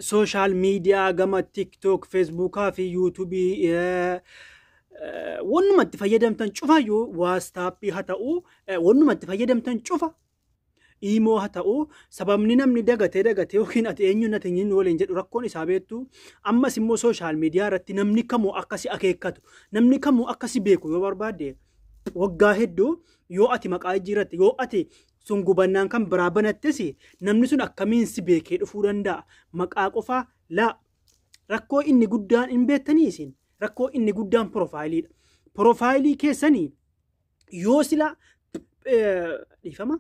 Social media gama TikTok, Facebookaa fi YouTubeii wannuma itti fayyadamtan cufayyuu, WhatsAppii haa ta'u, wannuma itti fayyadamtan cufa, Imo haa ta'u, sababni namni dagatee dagatee yookiin ati eenyuun ati eenyuun waliin jedhu rakkoon isaa beektu. Ammas immoo social media irratti namni kamuu akkasi akeekkatu, namni kamuu akkasi beeku yoo barbaadde, waggaa hedduu yoo ati maqaa jijjiirratte, yoo ati sun gubannaan kan biraa banattes, namni sun akkamiin si beekee dhufuu danda'a? Maqaa qofaa laa, rakkoo inni guddaan hin beektanii isin, rakkoo inni guddaan profileiidha. Profileii keessanii yoo sila dhiifama,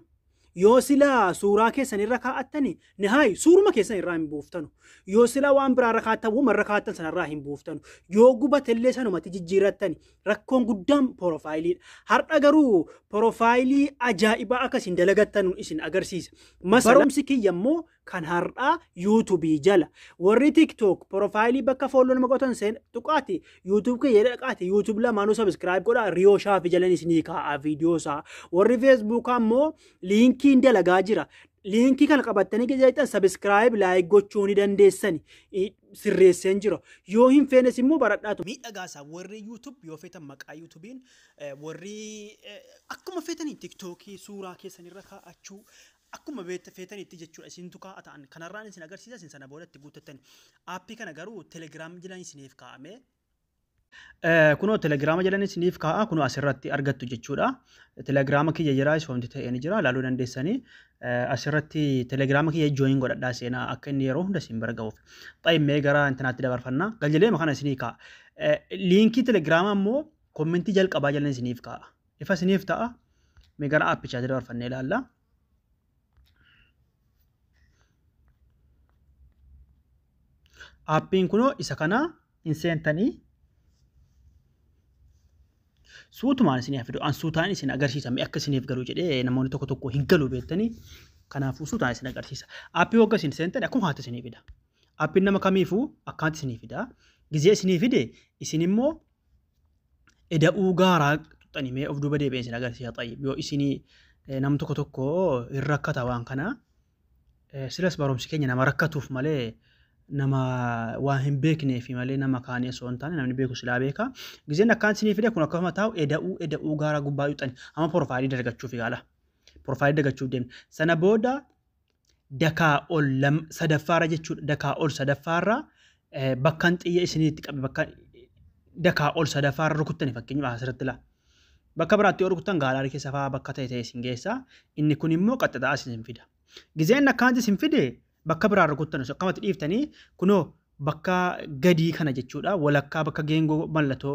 yoo sila suuraa keessan irra kaa'attani nihaayi suuruma keessan irraa hin buuftanu. Yoo sila waan biraa irra kaa'attan, wuma irra kaa'attan sanarraa hin buuftanu. Yoo gubatellee sanumatti jijjiirrattani. Rakkoon guddaan profileiidha. Har'a garuu profileii ajaa'ibaa akkasiin dalagattan isin agarsiisa. Barumsi kiyya immoo kan har'aa YouTubeii jala. Warri TikTok profileii bakka follow nama qotan seen tuqaati YouTube kiyya dhaqaati YouTube lamaanuu subscribe godhaa, Riyoo Shaafi jalan isinii kaa'aa viidiyoo isaa. Warri Facebookaa immoo linkiin dalagaa jira. Linkii kana qabattanii geejjiban subscribe, like gochuu ni dandeessani. Sirreesseen jira. Yoo hin feenes immoo baradhaatu. Miidhagaasaa warri YouTube yoo feetan maqaa YouTubeiin, warri akkuma feetanii TikTokii suuraa keessan irra kaa'achuu akkuma feetanitti jechuudha, isintu kaa'a ta'an kanarraan isin agarsiisa, isin sana booda itti guuttattani. Appii kana garuu Telegram jalan isiniif kaa'ame. Kunoo Telegrama jalan isiniif kaa'a, kunoo asirratti argattu jechuudha. Telegrama kiyya jira, wanti ta'e ni jira, ilaaluu dandeessanii. Asirratti Telegrama kiyya join godhadhaa seenaa, akka inni yeroo hunda isin bira ga'uuf. Xayimmee gara intanaatti dabarfannaa. Galjalee kana isinii kaa'a. Linkii Telegrama immoo commentii jalqabaa jalan isiniif kaa'a. Ifa isiniif ta'a. Mee gara appichaatti dabarfannee ilaalla. Appiin kunoo isa kana hin seentanii suutumaan isin fidu. An suutaan isin agarsiisa, mee akka isiniif galu jedhee, namoonni tokko tokko hin galu beektanii, kanaafuu suutaan isin agarsiisa. Appii wagga isin seentan akkuma haati isinii fida. Appiin nama kamiifuu akkaanti isinii fida. Gizee isinii fide isin immoo eda'uu gaaraa tuxxanii, mee of duuba deebi'ee isin agarsiisa. Xayyib, yoo isinii nam tokko tokko hin rakkata waan kana, silas barumsi keenya nama rakkatuuf malee, nama waan hin beekneef malee, nama kaanii osoo hin taane, namni beeku silaa beeka. Gizeen akkaan isinii fide kun akkasuma taa'u, eda'uu gaara gubbaa tuxxani amma profileii dalagachuuf yaala. Profileii dalagachuuf deemna. Sana booda dakaa ol sadaffaarra jechuudha. Dakaa ol sadaffaarra bakkan xiyya isiniitti qabe, bakka dakaa ol sadaffaarra rukuttani, fakkeenyaaf asirratti laa. Bakka biraatti yoo rukuttan gallery keessa fa'aa bakka ta'e ta'e isin geessa. Inni kun immoo qaxxaxaa isin fida. Gizeen akkanatti isin fide bakka biraa rukuttan akkamatti dhiiftanii kunoo bakka gadii kana jechuudha. Walakkaa bakka geengoo mallattoo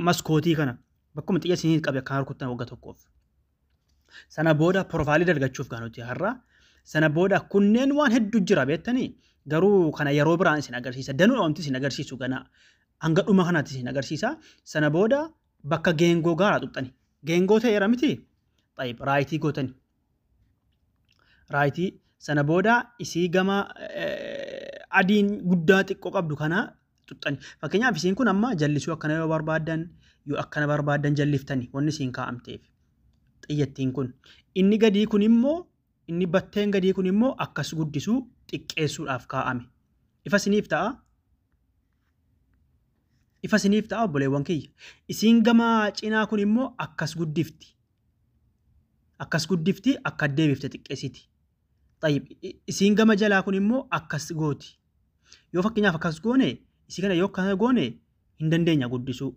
maskootii kana bakkuma xiyya isinii qabe akkana rukuttan waggaa tokkoof. Sana booda profileii dalagachuuf gaa nuti har'a. Sana booda kunneen waan hedduu jira beektanii, garuu kana yeroo biraan isin agarsiisa. Danuu wanti isin agarsiisu gana hanga dhuma kanaatti isin agarsiisa. Sana booda bakka geengoo gaaraa tuqxani. Geengoo ta'eera miti? Xayyib, rightii gootani. Rightii sana booda isii gama adiin guddaa xiqqoo qabdu kana tuqxani. Fakkeenyaaf isiin kun amma jallisuu akkana yoo barbaaddan, yoo akkana barbaaddan jalliftani, wanni isiin kaa'amteef. Xiyyattiin kun. Inni gadii kun immoo, inni batteen gadii kun immoo akkas guddisuu xiqqeessuudhaaf kaa'ame. Ifa isiniif ta'a. Ifa isiniif ta'a, obboleewwan kiyya. Isiin gama cinaa kun immoo akkas guddifti. Akkas guddifti, akka deebifte xiqqeessiti. Xayyib, isiin gama jalaa kun immoo akkas gooti. Yoo fakkeenyaaf akkas goone, isii kana yoo akkana goone hin dandeenya guddisuu.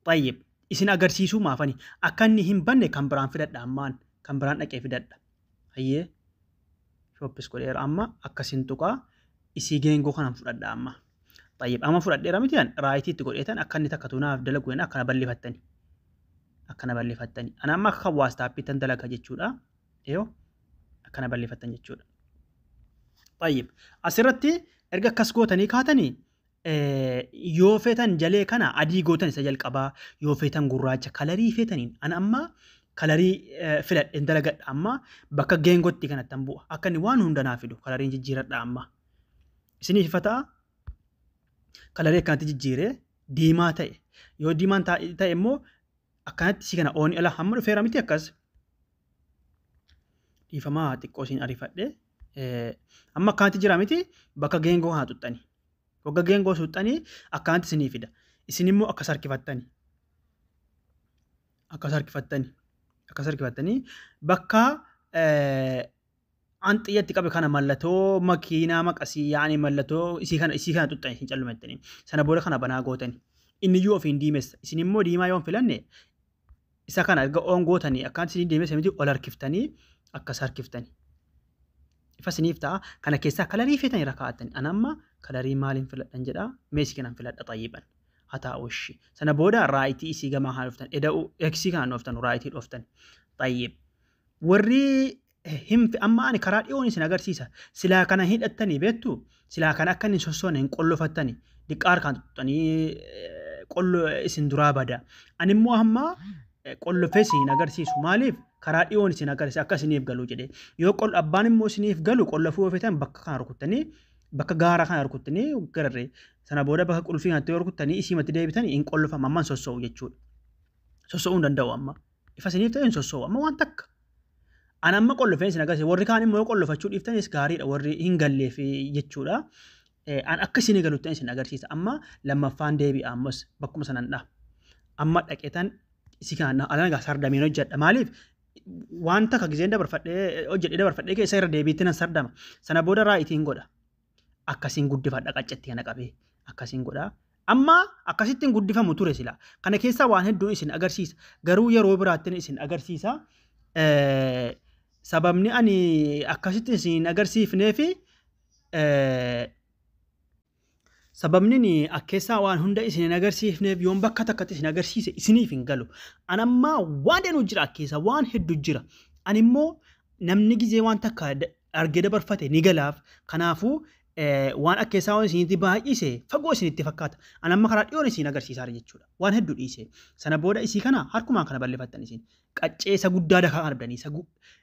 Xayyib, isin agarsiisuu maafani akka inni hin banne kan biraan fidadha, ammaan kan biraan dhaqee fidadha. Hayyee, shoppis godheera, amma akkasin tuqaa, isii geengoo kanan fudhadha amma. Xayyib, amma fudhadheera miti, an rightii itti godheetan akka inni takka tunaaf dalagu akkana bal'ifattani. Akkana bal'ifattani. Ana amma akka WhatsAppii tan dalaga jechuudha. Yoo akkana bal'ifattan jechuudha. Xayyib, asirratti erga akkas gootanii kaatanii, yoo feetan jalee kana adii gootan isa jalqabaa, yoo feetan gurraacha, colorii feetaniin. Ana amma colorii filadheen dalagadha, amma bakka geengootti kanatti bu'a, akka inni waan hunda naa fidu coloriin jijjiiradha amma. Isiniif ifa ta'a. Colorii akkanatti jijjiiree diimaa ta'e, yoo diimaan ta'e immoo akkanatti si kana ooni ala hamma dhufeera miti, akkas dhiifamaa xiqqoo isin ariifadhe. Amma akkanatti jira miti bakka geengoo kana tuxxani. Wagga geengoo tuxxanii akkanatti isinii fida. Isin immoo akkas harkifattani. Akkas harkifattani. Akkas harkifattanii bakka an xiyyatti qabe kana mallattoo makiinaa maqasii yaani mallattoo isii kana tuxxani isin callumattanii. Sana booda kana banaa gootani. Inni iyyuu ofiin diimessa. Isin immoo diimaa yoo hin filanne isa kana erga oon gootanii akkanatti isinii diimessa miti ol harkiftanii akkas harkiftani. Ifa isiniif ta'a. Kana keessaa kalarii feetan irra kaa'attani. Ani amma kalarii maaliin filadhan jedhaa meesii kanan filadha xayyiban. Haa ta'u ishii. Sana booda raayitii isii gamaa haa dhuftan. Eda'uu eksii kana dhuftan raayitii dhuftan. Xayyib. Warri amma ani karaa dhiyoon isin agarsiisa. Silaa kana hidhattanii beektu silaa kana akka inni sossoone hin qollofattani. Diqqaa harkaan tuxxanii qollo isin duraa bada. Ani immoo amma qollofee isin agarsiisu. Maaliif karaa dhiyoon isin agarsiisa akka isiniif galu jedhee. Yoo abbaan immoo isiniif galu qollofuu yoo feetan bakka kana rukuttanii bakka gaara kana rukuttanii gararree sana booda bakka qulfii kanatti yoo rukuttanii isiimatti deebitanii hin qollofama amma hin sosso'u jechuudha. Sosso'uu hin danda'u amma. Ifa isiniif ta'e hin sosso'u amma waan takka. Ani amma qollofeen isin agarsiisa. Warri kaan immoo yoo qollofachuu dhiiftanis gaariidha warri hin galleef jechuudha. An akka isinii galutti isin agarsiisa. Amma lammaffaan deebi'a ammas bakkuma sanan dha. Amma dhaqeetan isii kana alana gaa sardameen hojjedha. Maaliif waan takka gizeen dabarfadhee hojjedhee dabarfadhee keessa irra deebiitti nan sardama. Sana booda raayitiin godha. Akkasiin guddifadha qaccatti kana qabee akkasiin godha. Amma akkasittiin guddifamu ture sila. Kana keessaa waan hedduun isin agarsiisa. Garuu yeroo biraattiin isin agarsiisa. Sababni ani akkasitti isin agarsiifnee fi sababni ani akkeessaa waan hunda isin hin agarsiifneef yoon bakka takkatti isin agarsiise isiniif hin galu. Ani amma waan danuu jira akkeessa waan hedduu jira. Ani immoo namni gizee waan takka argee dabarfate ni galaaf. Kanaafuu waan akkeessaa waan isinitti baay'ise fagoo isinitti fakkaata. Ani amma karaa dhiyoon isin agarsiisaa jechuudha. Waan hedduu dhiise. Sana booda isii kana harkumaan kana balleeffattan isin. Qaccee isa guddaa dakaa qabdanii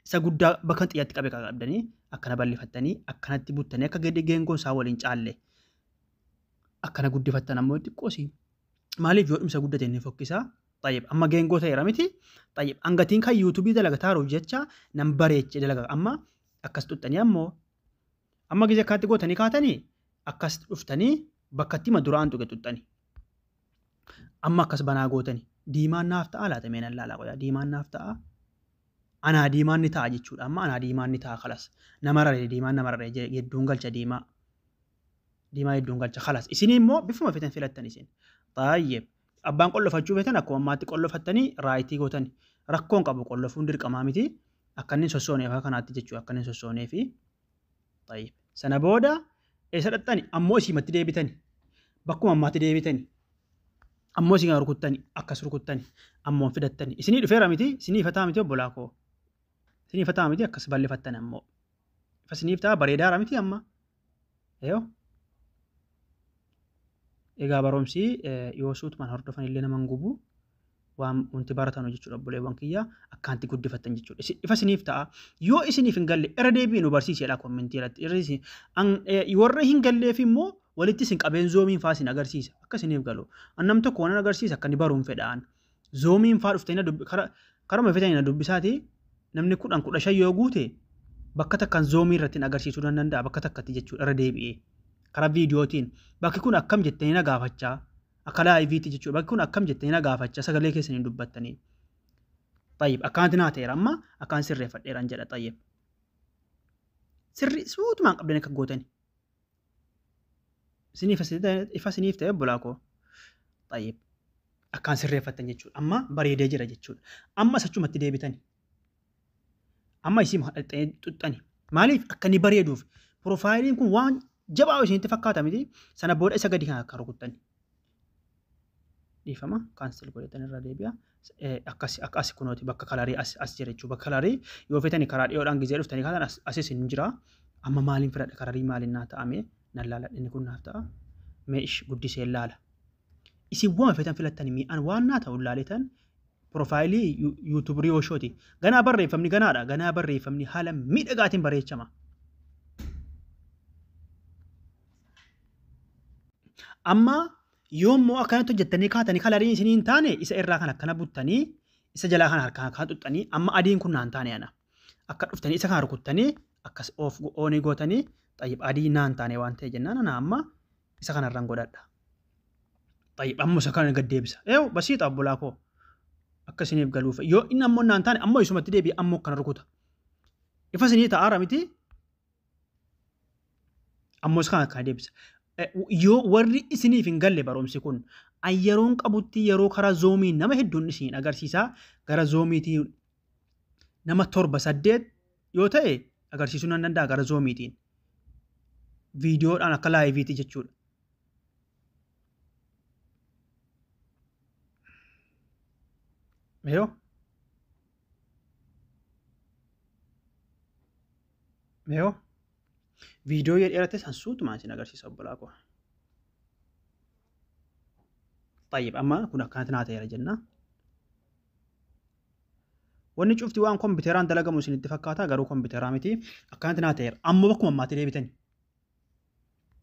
isa guddaa bakka xiyyaatti qabe qabdanii akkana balleeffattanii akkanatti buttanii akka gadi geengoon isaa waliin caalle. Akkana guddifattan ammoo xiqqoosi. Maaliif yoo dhumsa guddate inni fokkisaa? Xayyib amma geengoo ta'eera miti. Xayyib hangatiin kan yuutuubii dalagataaruuf jecha nan bareechee dalaga. Amma akkas xuxxanii ammoo amma gizee akkanatti gootanii kaatanii akkas dhuftanii bakka itti duraan tuqe xuxxanii. Amma akkas banaa gootanii diimaan naaf ta'a laata mee nan laalaa qoyaa diimaan naaf ta'a. Anaa diimaan ni ta'a jechuudha. Amma anaa diimaan ni ta'a kalas. Nama raree diimaan nama raree hedduun galcha diimaa. Diimaa hedduun galcha kalas. Isin immoo bifuma feetan filattan isin. Xayyib. Abbaan qollofachuu feetan akkuma ammaatti qollofattanii raayitii gootani. Rakkoon qabu qollofuun dirqamaa miti. Akka inni sossooneef akka kanaatti jechuudha. Akka inni sossooneefi. Xayyib. Sana booda eessa dhaxxani? Ammoo isiimatti deebitani. Bakkuma ammaatti deebitani. Ammoo isin rukuttani. Akkas rukuttani. Ammoo fidattani. Isinii dhufeera miti. Isinii ifataa miti obbolaa koo. Isinii ifataa miti akkas balleeffattan ammoo. Ifa isiniif ta'a bareedaara miti amma. Eeyoo. Egaa barumsi yoo suutumaan hordofan illee nama hin gubu waan wanti baratan jechuudha obboleewwan kiyya akkaanti guddifattan jechuudha. Ifa isiniif ta'a. Yoo isiniif hin galle irra deebiin nu barsiisedha kommentii irratti. Warra hin galleef immoo walitti isin qabeen zoomiin faa isin agarsiisa. Akka isiniif galu. An nam tokko waan agarsiisa akka inni baruun fedhaan. Zoomiin faa dhuftanii karuma feetanii na dubbisaati namni 10 15 yoo guute bakka takkaan zoomii irratti agarsiisuu nan danda'a bakka takkatti jechuudha irra deebi'ee. Karaa viidiyootiin bakki kun akkam jettanii na gaafachaa akka laayiviitti jechuudha bakki kun akkam jettanii na gaafachaa sagalee keessaniin dubbattanii. Xayyib akkanatti naa ta'eera amma akkaan sirreeffadheeraan jedha xayyib. Sirri suutumaan qabdanii akka gootani. Ifa isiniif ta'e obbolaa koo. Xayyib akkaan sirreeffattan jechuudha amma bareedee jira jechuudha. Amma achumatti deebitani. Amma isii xuxxani. Maaliif akka inni bareeduuf piroofaayiliin kun waan jabaa isinitti fakkaata miti sana booda isa gadi kan akka rukuttani. Dhiifama kaansel godhatan irra deebi'a. Akkas akkas kunooti bakka kalarii as jira jechuudha. Bakka kalarii yoo feetani karaa dhiyoodhaan gizee dhuftanii kaatan asis hin jira. Amma maaliin filadha kalarii maaliin naa ta'ame nan laala inni kun naaf ta'a. Mee ish guddisee laala. Isin waan feetan filattanii mi'aan waan naa ta'u laaletan piroofaayilii yuutuubii yooshooti. Ganaa barreeffamni ganaadha. Ganaa barreeffamni haala miidhagaatiin bareechama. Amma yoommoo akkanatti hojjettanii kaatanii kalariin isinii hin taane isa irraa kan akkana buttanii isa jalaa kan harkaan kan xuxxanii amma adiin kun naan taane ana. Akka dhuftanii isa kana rukuttanii Akkas off onii gootanii. Xayyib, adii naan taane waan ta'e jennaan ana amma isa kanarraan godhadha. Xayyib, amma isa kana gad deebisa. Eewu basiixa obbolaa koo. Akka isiniif galuuf. Yoo inni ammoo naan taane ammoo isumatti deebi'e ammoo akkana rukuta. Ifa isinii ta'aara miti. Ammoo isa kana akkana deebisa. Yoo warri isiniif hin galle barumsi kun yeroon qabutti yeroo karaa Zoomii nama hedduun isin agarsiisa. Gara Zoomiitiin nama 7 8 yoo ta'e agarsiisuu nan danda'a gara Zoomiitiin. Viidiyoodhaan akka liveiitti jechuudha. Yoo yoo viidiyoo yoo dheerate san suutumaan isin agarsiisa obbolaa koo. Xayyib, amma kun akkanatti naa ta'eera jenna. Wanni cufti waan kompiitaraan dalagamu isinitti fakkaata, garuu kompiitaraa miti. Akkanatti naa ta'eera. Ammoo bakkuma ammaatti deebitani.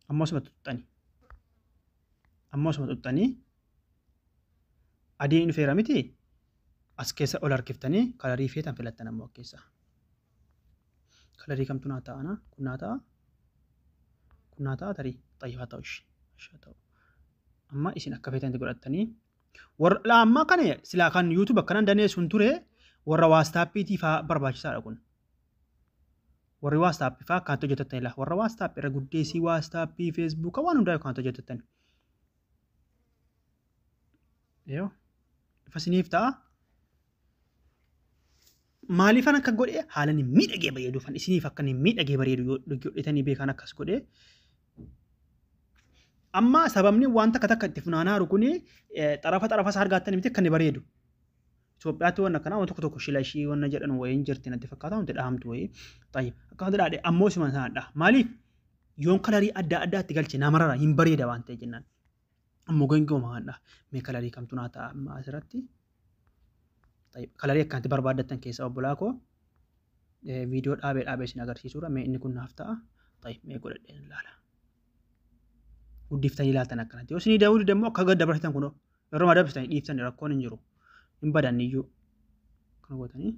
Ammoo asuma tuxxani. Ammoo asuma tuxxanii adiin dhufeera miti, as keessa ol harkiftanii colorii feetan filattan ammoo keessa. Colorii kamtu naa ta'ana? Kun naa ta'a? Kun naa ta'a tarii? Xayyib, haa ta'u ishee. Ishee haa ta'u. Amma isin akka feetanitti godhattanii. Warra ammaa kana silaa kan YouTube akkanan daneessuun ture, warra WhatsAppiitii fa'aa barbaachisaadha kun. Warri WhatsAppii fa'aa akkanatti hojjetattanidha. Warra WhatsAppii irra guddeessii WhatsAppii, Facebooka waan hundaa akkanatti hojjetattan. Yoo ifa isiniif ta'a. Maaliifan akka godhe haala inni miidhagee bareeduufan isiniif akka inni miidhagee bareedu yoo godhetanii beekan akkas godhe. Amma sababni waan takka takka itti funaanaa jiru kuni xarafa xarafa isaa argattanii miti akka inni bareedu. Itoophiyaatti waan akkanaa waan tokko tokko shilashii waan jedhan wayiin jirti natti fakkaata, wanti dhahamtu wayii. Xayyib, akka dhaadhe ammoo isuma sanadha. Maaliif yoon colorii adda addaatti galche namarara hin bareeda waan ta'e jennaan. Ammoo geengoo maadha. Mee colorii kamtu naa ta'a amma asirratti? Xayyib, colorii akkanatti barbaaddattan keessa obbolaa koo viidiyoo dhaabee dhaabee isin agarsiisuudha. Mee inni kun naaf ta'a. Xayyib, mee godhadheen ilaala. Guddiftanii ilaaltan akkanatti. Yoo isinii dawuu dide immoo akka gad dabarsitan kunoo yeroo dabarsitanii dhiiftanii rakkoon hin jiru. Hin badan iyyuu. Kana gootanii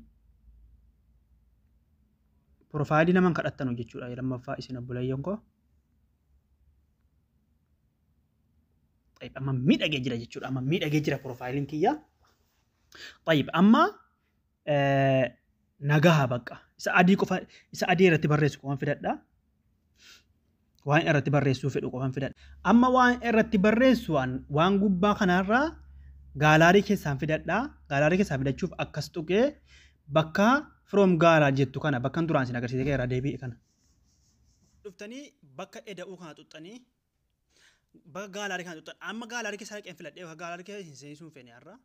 profileii naman kadhattanu jechuudha lammaffaa isin obboleeyyan koo. Xayyib, amma miidhagee jira jechuudha. Amma miidhagee jira profileiin kiyya. Xayyib, amma nagaha bakka. Isa adii qofa, isa adii irratti barreessu qofan fidadha. Waan irratti barreessuu fedhu qofan fidadha. Amma waan irratti barreessu waan gubbaa kanarraa gallery keessaan fidadha. Gallery keessaa fidachuuf akkas tuqee bakka from gallery jettu kana bakka duraan isin agarsiise irraa deebi'e kana. Dhuftanii bakka eda'uu kana tuxxanii bakka gallery kana tuxxan, amma gallery keessaa dhaqeen filadhee bakka gallery keessa hin seensuun feene har'a.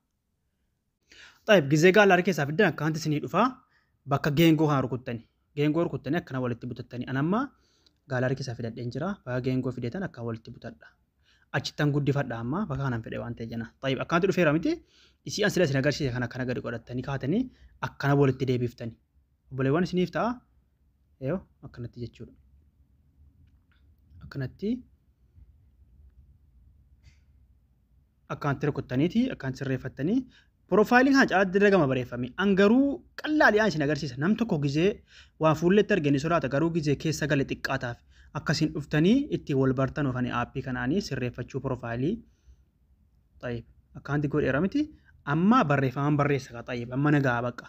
Xayyib, gizee gallery keessaa fiddan akkanatti isinii dhufaa, bakka geengoo kana rukuttani. Geengoo rukuttanii akkana walitti butattanii. An amma gallery keessaa fidadheen jira. Bakka geengoo fideetan akka walitti butadha. Achittan guddifadha amma bakka kanan fedhe waan ta'e jena. Xayyib, akkanatti dhufeera miti, isii an sila isin agarsiise kana akkana gadi godhattanii kaatanii akkana walitti deebiftani. Obboleewwan, isiniif ta'a. Yoo akkanatti jechuudha. Akkanatti akkanatti rukuttaniiti akkanatti sirreeffattanii profileiin kana caalaatti dalagama bareeffame. An garuu qallaadhaan isin agarsiisa. Nam tokko gizee waa fuulletti arganii sodaata, garuu gizee keessa gale xiqqaataaf akkasiin dhuftanii ittiin wal bartan yookaan appii kanaanii sirreeffachuu profileii. Xayyib, akkanatti godheera miti, amma barreeffaman barreessa ka. Xayyib, amma nagaa baqa.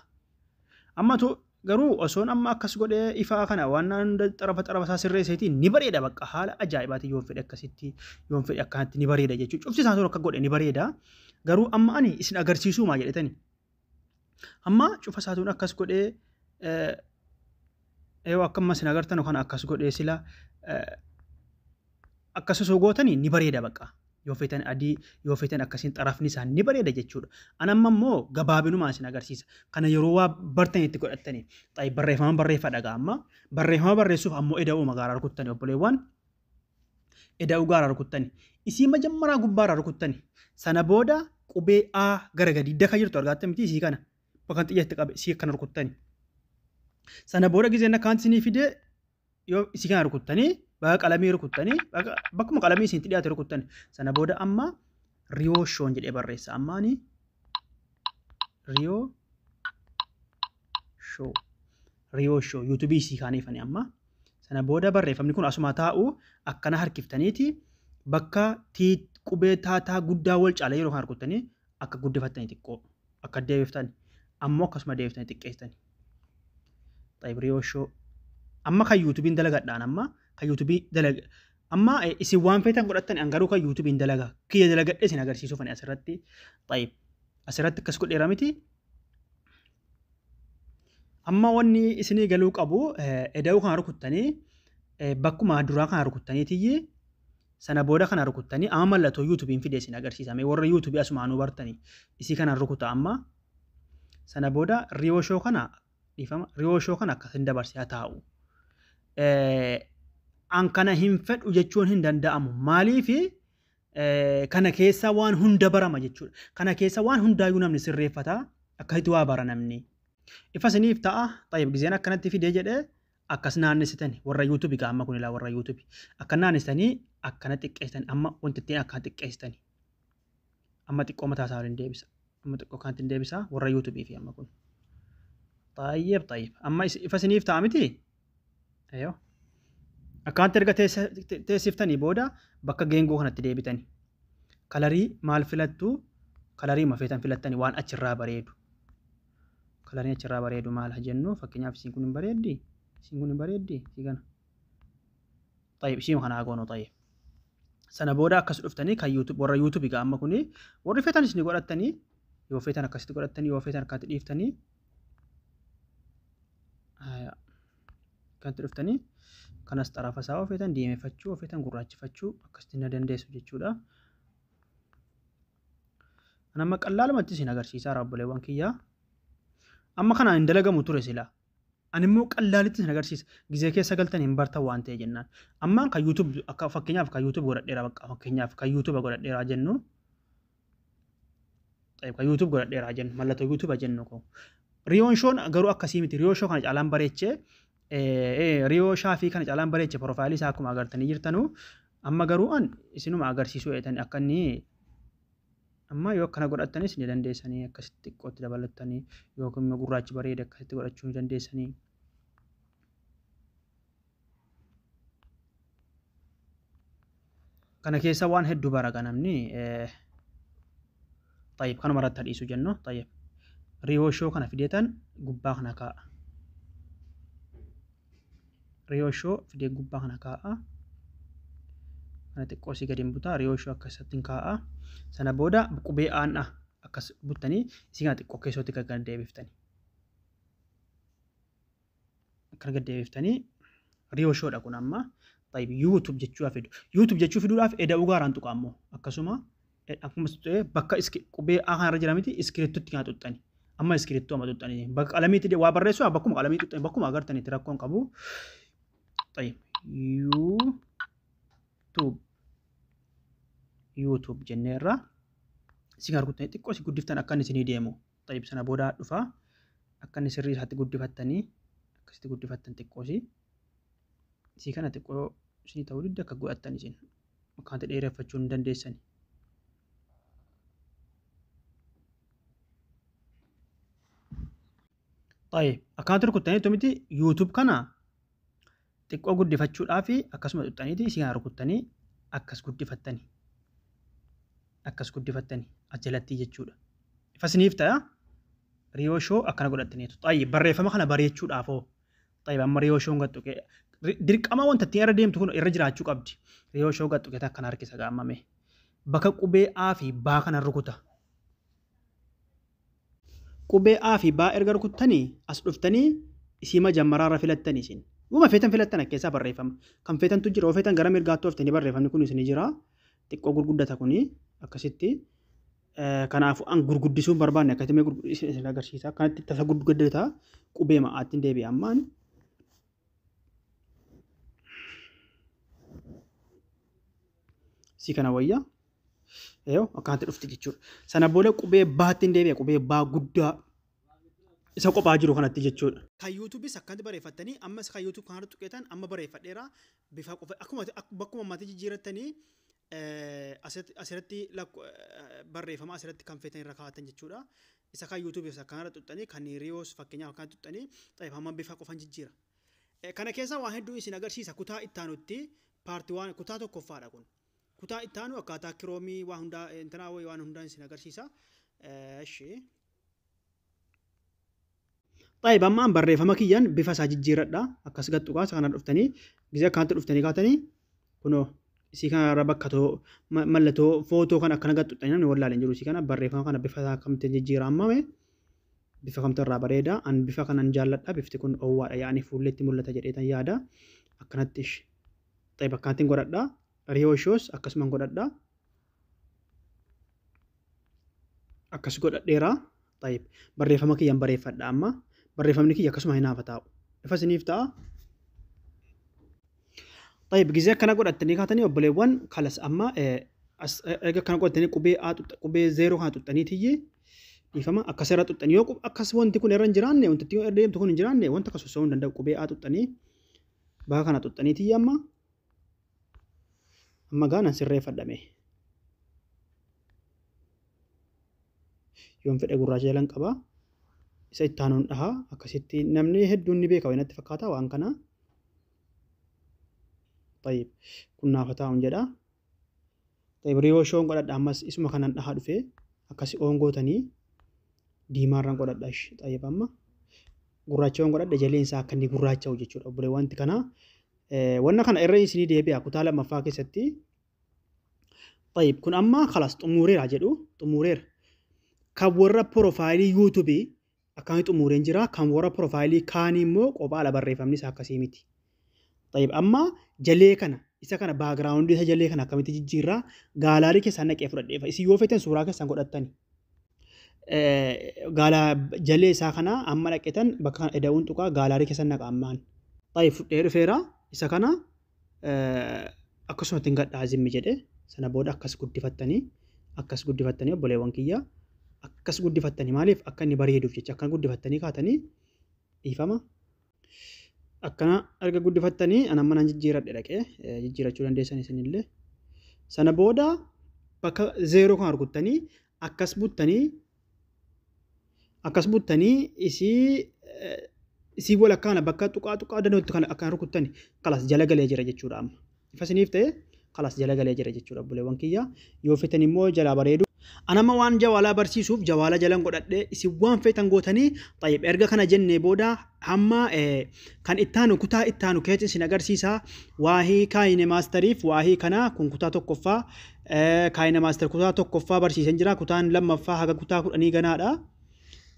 Amma tu garuu osoon amma akkas godhee ifaa kana waan hunda xarafa xarafa isaa sirreesseetiin ni bareeda bakka haala ajaa'ibaatiin, yoon fedhe akkasitti, yoon fedhe akkanatti ni bareeda jechuudha. Cufti isaa akka godhe ni bareeda. Garuu amma ani isin agarsiisuu maa jedhetani. Amma cufa isaatuun akkas godhee yoo akka amma isin agartan kana akkas godhee sila akkas osoo gootanii ni bareeda bakka. Yoo feetan adii, yoo feetan akkasiin xarafni isaa ni bareeda jechuudha. An amma immoo gabaabinumaan isin agarsiisa. Kana yeroo waa bartan itti godhattanii. Xayi, barreeffama barreeffadha gaa amma. Barreeffama barreessuuf ammoo eda'uu magaalaa rukuttanii obboleewwan. Eda'uu gaaraa rukuttanii. Isii majammaraa gubbaarraa rukuttanii. Sana booda qubee A gara gadii daka jirtu argaatti miti, isii kana. Bakka xiyyeetti qabe isii akkana rukuttanii. Sana booda gizeen akkaan isinii fidee yoo isii kana rukuttanii bakka qalamii rukuttanii bakkuma qalamii isinitti dhiyaate rukuttanii. Sana booda amma Riyoo Shoon jedhee barreessa. Amma ani Riyoo Shoo. Riyoo Show yuutuubii isii kaaniifani amma. Sana booda barreeffamni kun asuma taa'u akkana harkiftaniiti bakka qubee taataa guddaa wal caalee yeroo kan harkuttanii akka guddifattanii xiqqoo akka deebiftani ammoo akkasuma deebiftanii xiqqeessitani. Xayyib Riyoo Show amma kan yuutuubiin dalagadhaan amma kan yuutuubii dalaga amma isin waan feetan godhattan an garuu kan yuutuubiin dalaga kiyya dalagadhee isin agarsiisuufani asirratti. Xayyib asirratti akkas godheera miti. Amma wanni isinii galuu qabu eda'uu kana rukuttanii bakkuma duraa kana rukuttaniitiyyi sana booda kana rukuttanii amma mallattoo yuutuubiin fidee isin agarsiisame warra yuutuubii asumaanuu bartanii isii kana rukuta amma sana booda Riyoo Show kana dhiifama Riyoo Show kana akkasin dabarsee haa taa'u. An kana hin fedhu jechuun hin danda'amu maaliif kana keessa waan hunda barama jechuudha. Kana keessa waan hundaayyuu namni sirreeffata akkasitti waa bara namni. Ifa isiniif ta'a xayyib gizeen akkanatti fidee jedhee akkas naannessitani warra yuutuubii gaa amma kun ilaa warra yuutuubii akka naannessitanii akkana xiqqeessitani amma wanti ittiin akkana xiqqeessitani amma xiqqoo mataa isaa waliin deebisa amma xiqqoo kanatti hin deebisa warra yuutuubii fi amma kun xayyib xayyib amma ifa isiniif ta'a miti ayyoo akkanatti erga teessiftanii booda bakka geengoo kanatti deebitani kalarii maal filattu kalarii mafeetan filattani waan achirraa bareedu. Kalariin achirraa bareedu maal haa jennu fakkeenyaaf isiin kun hin bareeddi isiin kun hin bareeddi isii kana xayyib isiin kana haa goonu xayyib sana booda akkas dhuftanii kan yuutuub warra yuutuubii gaa amma kuni warri feetan isin godhattanii yoo feetan akkasitti godhattanii yoo feetan akkatti dhiiftanii akkanatti dhuftanii kanas xarafa isaa yoo feetan diimeffachuu yoo feetan gurraachifachuu akkasitti na dandeessu jechuudha. Amma qallaalumatti isin agarsiisaa obboleewwan kiyyaa. Amma kanaan hin dalagamu ture sila. Ani immoo qallaalitti isin agarsiisa. Gizee keessa galtan hin bartan waan ta'e jennaan. Ammaan kan yuutuub akka fakkeenyaaf kan yuutuub godhadheera bakka fakkeenyaaf kan yuutuuba godhadheera jennu. Kan yuutuub godhadheera jennu mallattoo yuutuuba jennu kun. Riyoon Shoon garuu akkasii miti. Riyoo Shoo kana caalaan bareechee Riyoo Shaafii kana caalaan bareechee piroofaayilii isaa akkuma agartanii jirtanu. Amma garuu an isinuma agarsiisuu eetan akka inni amma yoo akkana godhattanis ni dandeessanii akkasitti xiqqootti dabalattanii yookiin immoo gurraachi bareeda akkasitti godhachuu ni dandeessanii. Kana keessa waan hedduu bara namni xayyib kanuma irratti hadhiisu jennu xayyib Riyoo Show kana fideetan gubbaa kana kaa'a. Riyoo Show fidee gubbaa kana kaa'a. Kana xiqqoo sii gadi hin butaa Riyoo Show akkasitti hin kaa'a. Sana booda qubee aan'a akkas buttanii isii kana xiqqoo keessootti gad deebiftanii. Akkana gad deebiftanii Riyoo Showdha kun amma. Xayyib yuutuub jechuu fidu. Yuutuub jechuu fiduudhaaf eda'uu gaaraan tuqa ammoo akkasuma akkuma bakka qubee A kanarra jira miti iskiriiptutti kana tuqxani. Amma iskiriiptuu amma tuqxani. Bakka qalamiitti waa barreessu bakkuma qalamii tuqxani bakkuma agartanitti rakkoon qabu. Xayyib yuutuub yuutuub jenneerra. Isin harkuttanii xiqqoo isin guddiftan akka inni isinii deemu. Xayyib sana booda dhufa. Akka inni sirrii isaatti guddifattanii akkasitti guddifattan xiqqoo isii. Isii kana xiqqoo isinii ta'uu didda akka godhattan isin akkanatti dheereffachuu hin dandeessani. Xayyib akkanatti rukuttanii miti yuutuub kana xiqqoo guddifachuudhaaf akkasuma tuqxaniiti isii kana rukuttanii akkas guddifattanii. Akkas guddifattanii as jalatti jechuudha. Ifa isiniif ta'a Riyoo Show akkana godhattaniitu. Xayyib barreeffama kana bareechuudhaaf hoo. Xayyib amma Riyoo Show gattuqee dirqama wanta ittiin irra deemtu kun irra jiraachuu qabdi. Riyoo Show gattuqee akkana harkisa gaammame. Bakka qubee A fi B kana rukuta. Qubee A fi B erga rukuttanii as dhuftanii isii majammaraarra filattanii isin. Uuma feetan filattan keessaa barreeffama. Kan feetantu jira yoo feetan gara mirgaatti ooftanii barreeffamni kun isinii jira. Xiqqoo gurguddata kuni akkasitti. Kanaafuu an gurguddisuun barbaanne akkasitti mee isin agarsiisa. Akkanatti tasa gurguddata qubee ma'aatti deebi'a ammaan. Isii kana wayya. Yoo akkanatti dhufti jechuudha. Sana booda qubee baatti hin deebi'a qubee baa guddaa isa qophaa jiru kanatti jechuudha. Kan yuutuubis akkanatti bareeffattanii ammas kan yuutuub kanarra tuqeetan amma bareeffadheera bifa qofa akkuma bakkuma ammaatti jijjiirattanii asirratti barreeffama asirratti kan feetan irra kaa'atan jechuudha. Isa kan YouTube isa kanarra xuxxanii kan Riyoos fakkeenyaaf akkana xuxxanii xayyib hamma bifa qofan jijjiira. Kana keessa waan hedduu isin agarsiisa kutaa ittaanutti part waan kutaa tokkoffaadha kun. Kutaa ittaanu akkaataa Chrome waan hundaa intanaa wayii waan hundaa isin agarsiisa. Eshi. Xayyib amma an barreeffama kiyyan bifa isaa jijjiiradha. Akkas gad tuqaa isa kana dhuftanii gizee akkanatti dhuftanii kaatanii kunoo isii kanarra bakka too mallattoo footoo kan akkana gad tuqxanii namni wallaalee hin jiru isii kana barreeffama kana bifa isaa akkamitti jijjiira ammame bifa kamtu irraa bareeda an bifa kanan jaalladha bifti kun owwaadha yaa'anii fuulleetti mul'ata jedheetan yaada akkanatti ishi. Xayyib akkanatti godhadha. Riyoo ishoos akkasuman godhadha. Akkas godhadheera. Xayyib barreeffama kiyyan bareeffadha amma. Barreeffamni kiyya akkasuma hin hafa taa'u. Ifa isiniif ta'a. Xayyib gizee akkana godhattanii kaatanii obboleewwan kalas amma erga akkana godhattanii qubee A qubee zeeroo kana xuxxanii tiyyi dhiifama akkas irra xuxxanii yoo akkas wanti kun irra hin jiraanne wanti yoo irra deemtu kun hin jiraanne wanta akkas soso'uu hin danda'u qubee A xuxxanii bakka kana xuxxanii tiyyi amma amma gaa nan sirreeffadhame. Yoon fedhe gurraacha jalan qaba. Isa itti aanuun dhaha. Akkasitti namni hedduun ni beeka natti fakkaata waan kana. Tayyib kun naaf haa taa'uun jedha. Tayyib riyoo shoon godhadha ammas isuma kanan dhaha dhufe akkasi oon gootanii diimaarraan godhadha. Tayyib amma gurraacha yoon godhadhe jaleen isaa akka inni gurraacha'u jechuudha. Obbolee wanti kana wanna kana irra isinii deebi'a kutaa lammaffaa keessatti. Tayyib kun amma kalas xumureera jedhu xumureera. Kan warra profile YouTube akkamitti xumureen jira. Kan warra profile kaanii immoo kophaadha barreeffamni isaa akkasii miti. Tayyib amma jalee kana isa kana background isa jalee kana akkamitti jijjiirraa gallery keessaan naqee fudhadheefa. Isin yoo feetan suuraa keessan godhattani. Gaalaa jalee isaa kana amma dhaqetan bakka kana eda'uun tuqaa gallery keessan naqa ammaan. Tayyib fudhee dhufeera isa kana akkasumatti hin gadhaa zimmi jedhe sana booda akkas guddifattanii obboleewwan kiyya akkas guddifattanii maaliif akka inni bareeduuf jecha akkana guddifattanii kaatanii dhiifama. Akkana erga guddifattanii an amma nan jijjiiradhe dhaqee jijjiirachuu dandeessan isinillee. Sana booda bakka zeeroo kan rukuttanii akkas buttanii isii walakkaana bakka tuqaa tuqaa danootti kan akkana rukuttanii kalas jala galee jira jechuudha amma. Ifa isiniif ta'e kalas jala galee jira jechuudha obboleewwan kiyya. Yoo fetan immoo jalaa bareedu. An amma waan jawaalaa barsiisuuf jawaala jalan godhadhe isin waan feetan gootanii tayyib erga kana jennee booda hamma kan ittaanu kutaa ittaanu keessatti isin agarsiisa waahii KineMasteriif waahii kana kun kutaa tokkoffaa KineMaster kutaa tokkoffaa barsiisan jira kutaan lammaffaa haga kutaa 10 ganaadha.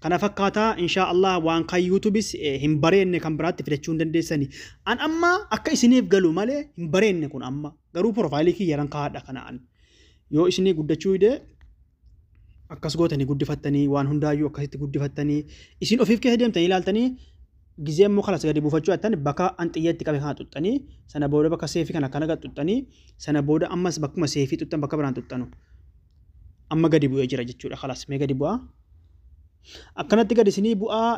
Kana fakkaataa inshaa Allah waan kan YouTubeis hin bareenne kan biraatti fidachuu hin dandeessani. An amma akka isiniif galu malee hin bareenne kun amma garuu profile kiyya ran kaa'adha kanaan. Yoo isinii guddachuu dide akkas gootanii guddifattanii waan hundaayyuu akkasitti guddifattanii isin ofiif keessa deemtanii ilaaltanii gizee immoo kalas gadi buufachuu jettan bakka an xiyyeetti qabe kana xuxxanii sana booda bakka seefii kana akkana gad xuxxanii sana booda ammas bakkuma seefii xuxxan bakka biraan xuxxanu amma gadi bu'ee jira jechuudha kalas mee gadi bu'aa. Akkanatti gadi isinii bu'aa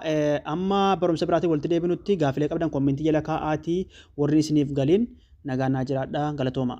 amma barumsa biraatiin walitti deebinutti gaafilee qabdan comment jala kaa'aatii warri isiniif galiin nagaan naa jiraadhaa galatooma.